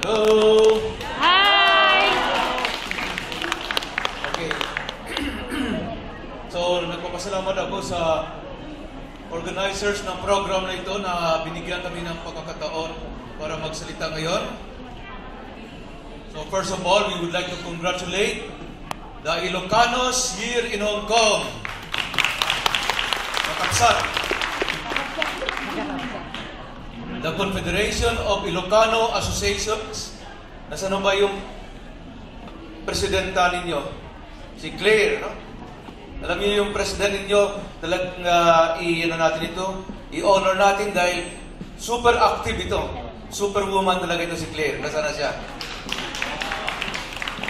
Hello! Hi! Okay. So, nagpapasalamat ako sa organizers ng program na ito na binigyan kami ng pagkakataon para magsalita ngayon. So, first of all, we would like to congratulate the Ilocanos here in Hong Kong. Nakapsat. The Confederation of Ilocano Associations. Nasaan ba yung presidenta ninyo? Si Claire, no? Alam niyo yung president ninyo, talagang i-ano natin ito, i-honor natin dahil super active ito. Superwoman talaga ito si Claire. Nasaan na siya?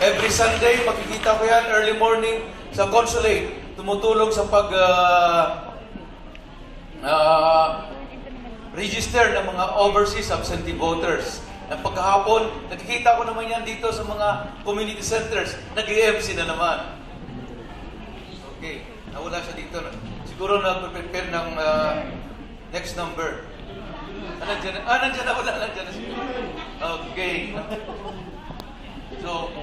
Every Sunday, makikita ko yan, early morning, sa consulate, tumutulong sa register ng mga overseas absentee voters. Ang pagkahapon, nakikita ko naman yan dito sa mga community centers. Nag-MC na naman. Okay, nawala siya dito. Siguro nag-prepare ng next number. Nandiyan na, wala. Nandiyan na siguro. Okay. So,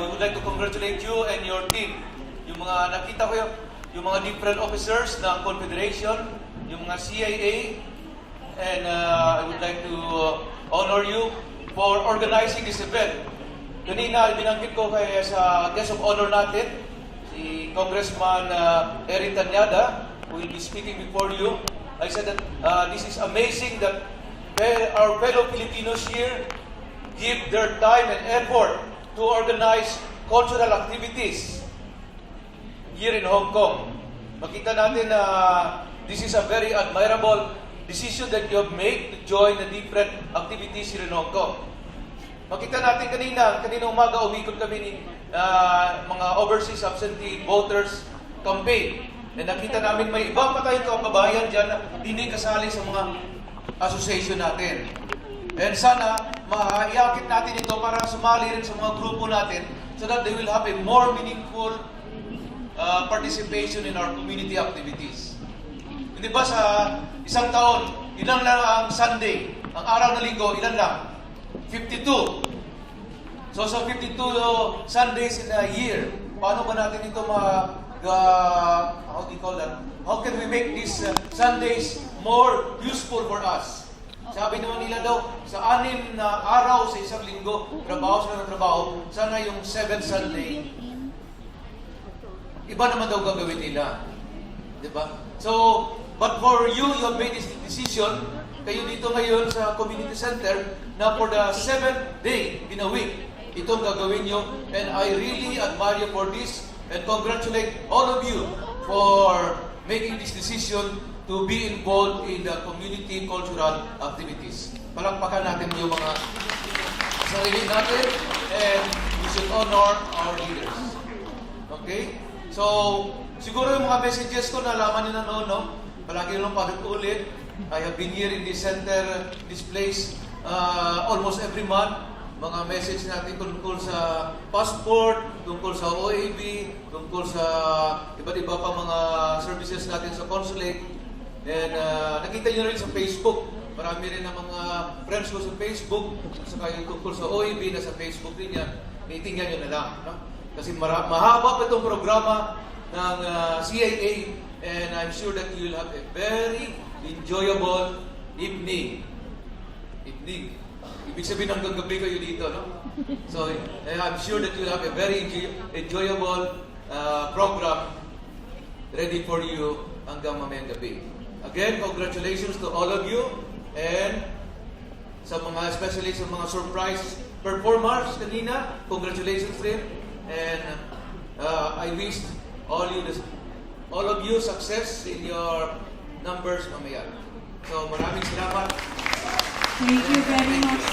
we would like to congratulate you and your team. Yung mga nakita ko yung mga different officers ng Confederation, yung mga CIA, and I would like to honor you for organizing this event. Kanina, binanggit ko kaya sa guest of honor natin, si Congressman Erin Tanyada, who will be speaking before you. I said that this is amazing that our fellow Filipinos here give their time and effort to organize cultural activities here in Hong Kong. Makita natin na this is a very admirable decision that you have made to join the different activities here in Hong Kong. Makita natin kanina umaga umikot kami ni mga overseas absentee voters campaign. And nakita namin may iba pa tayong kababayan dyan na hindi kasali sa mga association natin. And sana maiakit natin ito para sumali rin sa mga grupo natin so that they will have a more meaningful participation in our community activities. Hindi ba sa isang taon, ilan lang ang Sunday, ang araw ng linggo, ilan lang? 52. So sa 52 Sundays in a year, paano ba natin ito how do you call that? How can we make these Sundays more useful for us? Sabi naman nila daw, sa 6 na araw sa isang linggo, trabaho sila ng trabaho, sana yung 7th Sunday, iba naman daw gagawin nila. Diba? So, but for you have made this decision, kayo dito ngayon sa community center, na for the 7th day in a week, itong gagawin nyo. And I really admire you for this and congratulate all of you for making this decision to be involved in the community cultural activities. Palakpakan natin yung mga sarili natin and we should honor our leaders. Okay? So, siguro yung mga messages ko nalaman nyo na noon, no? Palagi nyo lang paulit. I have been here in this center, this place, almost every month. Mga message natin tungkol sa passport, tungkol sa OAB, tungkol sa iba't iba pa mga services natin sa consulate. And nakita nyo rin sa Facebook. Marami rin ng mga friends ko sa Facebook. Saka yung tungkol sa OAB na sa Facebook din yan. Itingnan nyo na lang. No? Kasi mahaba pa itong programa ng CIA. And I'm sure that you will have a very enjoyable evening. Ibig sabihin hanggang gabi kayo dito, no? So, I'm sure that you will have a very enjoyable program ready for you hanggang mamayang gabi. Again, congratulations to all of you and sa mga, especially sa mga surprise performers kanina, congratulations rin. And I wish all of you success in your numbers mamaya. So maraming salamat. Thank you very much.